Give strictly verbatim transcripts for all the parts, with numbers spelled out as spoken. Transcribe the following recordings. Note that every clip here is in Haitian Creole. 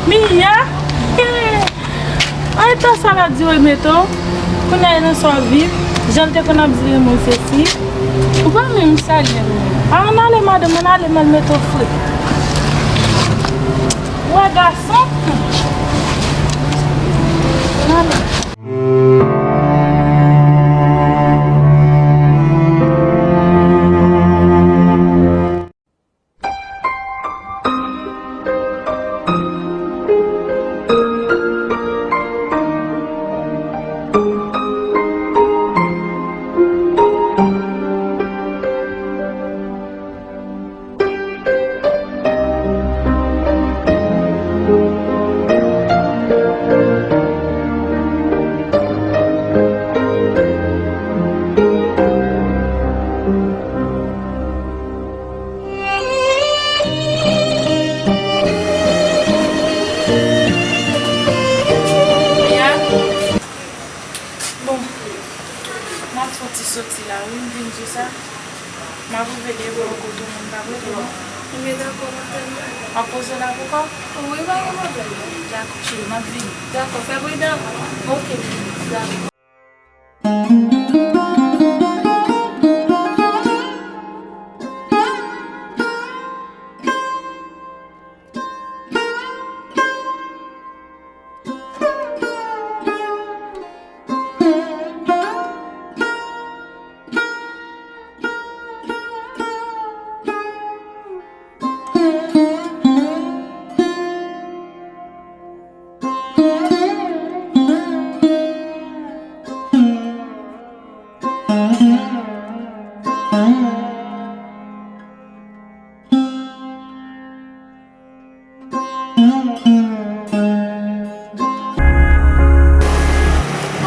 Mia? An, e tan sa l ap dire Meto. Kounye a nan sa w viv, jan l te konn ap dire moun sesi. Ou pa menm salye m. A, ann ale madanm, ann ale, m al mete w fre. Ou wè gason? Ann ale. Bon, m ap fè yon ti soti la, wi, m vin di w sa. M ap rive devan w kote w moun pa kote w. Ebyen, dakò, m ap tann ou. W ap poze w la pou kò w? Wi, pa gen pwoblèm, non. Dakò, cheri, m ap vini. Dakò, fè pridan. Oke, dakò.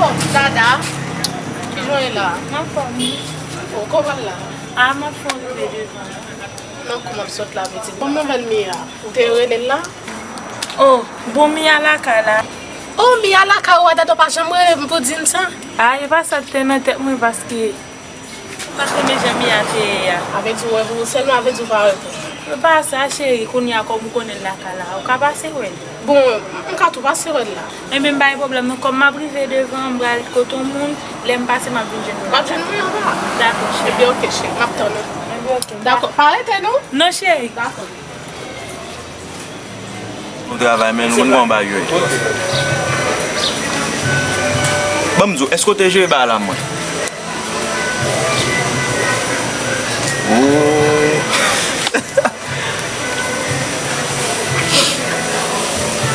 Oh, Dada, kijan w ye la? M anfòm, wi. Oh, kòman l la? A, m ap fè yon rive devan. Nan kou m ap sot la, pitit. Ban m nouvèl Mia. Ou te rele l la? Oh, bon, Mia lakay la. Oh, Mia lakay ou a, Dada, w pa janm rele m pou di m sa? A, e pa sa k te nan tèt mwen, paske m pa t renmen jan Mia te ye a. A vle di w wè pou ou sèlman, a vle di w pa wè pou ou. E pa sa, cheri, kounye a kòm ou konnen l lakay la, ou ka pase wè l. Bon, m ka tou pase wè l la. Enben, m pa gen pwoblèm non, kòm m ap rive devan, m pral kote yon moun, lè m pase, m ap vin jwenn ou la. W ap jwenn mwen anba? Dakò, cheri. Ebyen, oke, cheri, m ap tann ou. Ebyen, oke. Dakò, pa rete non. Non, cheri. Dakò. Bon travay, men nou konn kòman bagay yo ye. Ban m di w, èske w te jere bagay la mwen? Oh.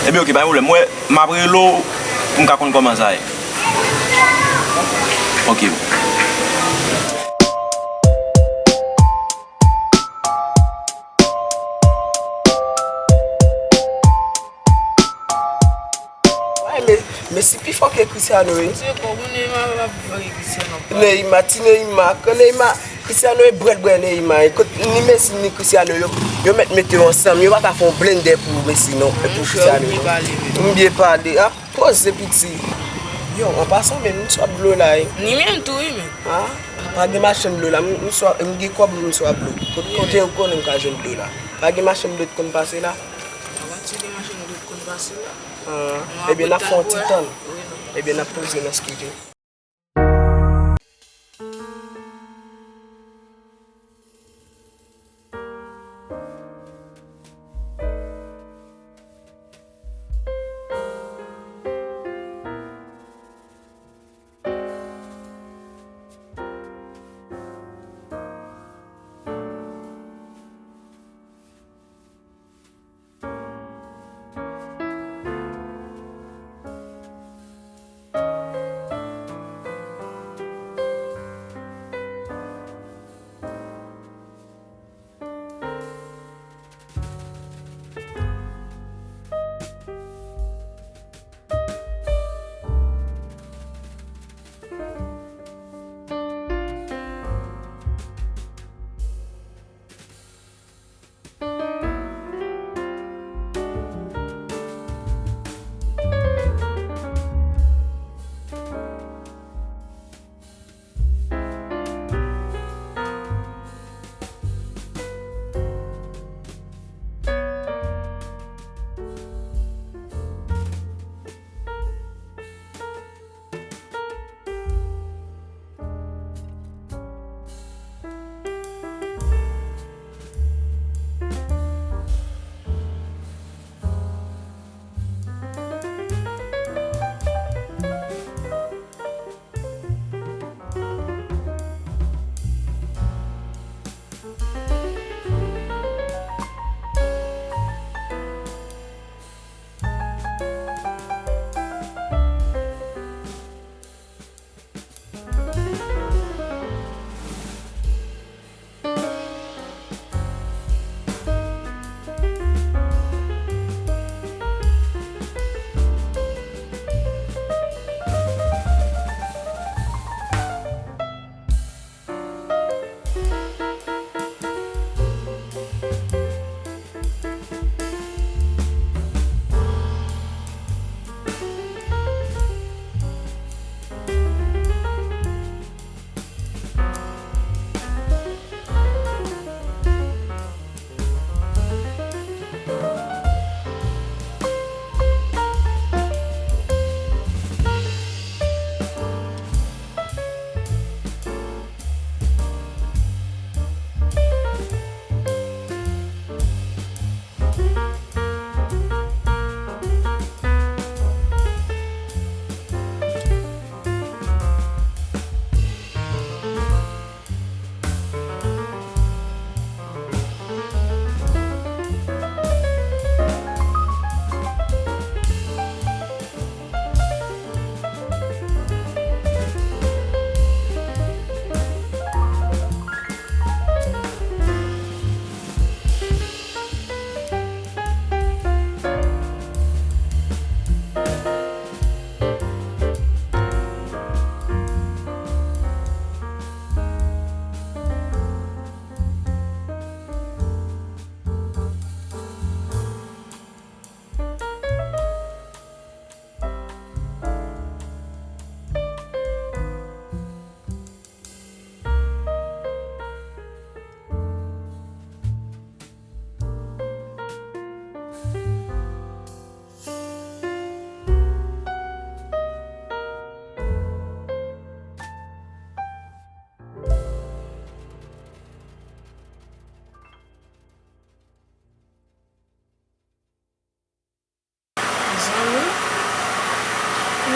Ebyen, oke, pa gen pwoblèm. Mwen, m ap rele w pou m ka konn kòman sa ye. Oke. Wè, men, Messi pi fò ke Cristiano, wi. Se bon, moun Neymar pa pi fò ke Cristiano. Neymar, ti Neymar, kan Neymar, Cristiano e brèd brèd Neymar. Kot ni Messi ni Cristiano, yo, yo mèt mete yo ansanm, yo pa ta fè yon blendè pou Messi non, e pou Cristiano non. M byen pale, a, poze piti. Yo, an pasan, men, m swa dlo la, wi. Ni menm tou, wi, men. A, pa gen machann dlo la, m, m swa, m gen kòb, m swa dlo. Kot, kote ou konnen m ka jwenn dlo la? Pa gen machann dlo ki konn pase la? Apati de machann dlo ki konn pase la. Ah, ebyen, n ap fè yon ti tann. Ebyen, n ap poze nan skitin.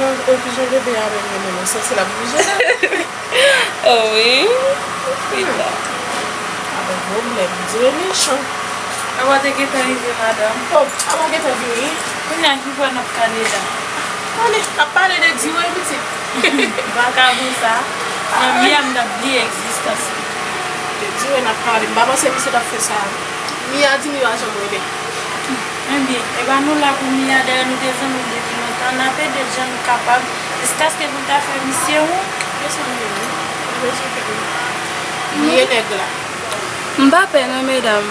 Ou kijan bebe a menm li menm, ou santi l ap bouje? Oh wi. Pita. Avèk pwoblèm, di mechan. Apa te gentan rive, madanm? Oh, apa gentan vini? Kounye a ki bò n ap pale la? Ale, n ap pale de Diwe, pitit. Vakabon sa, nan vi a m t ap bliye egzistans li. De Diwe n ap pale, m pa panse misye t ap fè sa. Mia di Mia janm rele. Ebyen, e pa nou la pou Mia, dayè nou te zanmi depi lontan, n ap ede l jan nou kapab, jiskaske pou n ta fè misye wont. Mezanmi, wi. Mezanmi, wi. Bliye nèg la. M pa pè non, medam,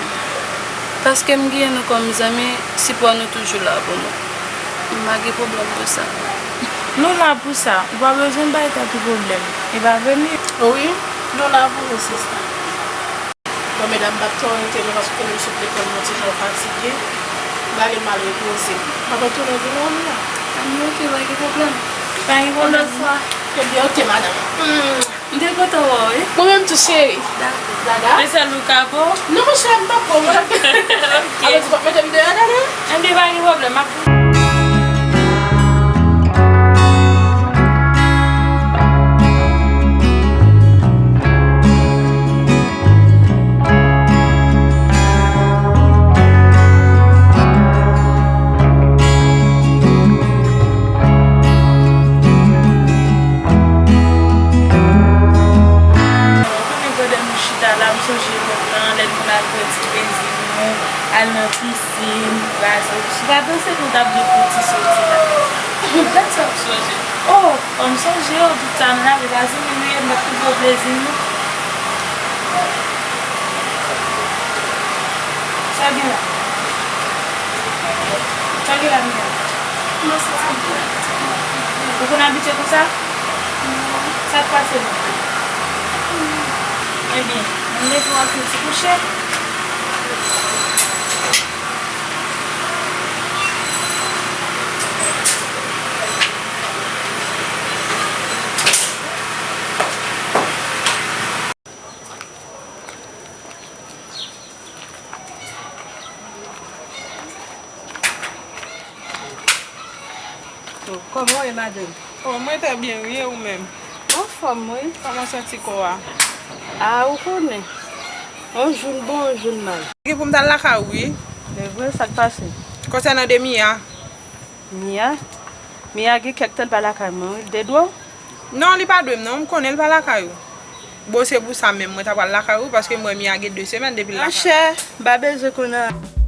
paske m gen nou kòm zanmi, sipò nou toujou la pou nou. M pa gen pwoblèm pou sa. Nou la pou sa, ou pa bezwen bay tèt ou pwoblèm. E pa vre, Mia? Wi, nou la pou nou, sista. Bon, medam, m p ap twò rete non, paske konnen m sot lekòl, m yon ti jan fatige. M prale m al repoze. M ap retounen vini wè nou la. Ann, ok, pa gen pwoblèm. Pa gen pwoblèm. Yon lòt fwa. Ebyen, ok, madanm. Hmm. M te kontan wè w, wi. Mwen menm tou, cheri. Dakò. Dada? Men sèl ou ka bo? Non, monchè, m p ap bo, mwen. Ok. Alò, di w p ap mete m deyò, dada? Enben, pa gen pwoblèm, m ap Ou konnen pandan nou chita la, m sonje lontan, lè nou t al pran ti plezi nou, al nan pisin, bagay sa. Si w pa danse, nou t ap gen fouti soti la. Gad sa w sonje. Oh, fò m sonje w, tout sa nou t ap pase, men nou ye, n t ap pi pran plezi nou. Sa gen la? Sa gen la, Mia? Mwen santi m byen. Ou konn abitye konsa? Sa k pase menm? Ebyen, m leve w ap fè ti kouche. Oh, kòman w ye, madanm? Oh, mwen trè byen, wi, e ou menm? M anfòm, wi. Kòman w santi kò a? A, ou konnen. On jou n bon, on jou n mal. Gen pou m t al lakay ou, wi. Se vre, sa k pase? Konsènan de Mia. Mia? Mia gen kèk tan l pa lakay mwen, wi. L te dwe w? Non, li pa dwe m, non. M konnen l pa lakay ou. Bon, se pou sa menm, mwen ta pral lakay ou, paske m wè Mia gen de semèn depi l lakay ou. Monchè, m pa bezwen konnen.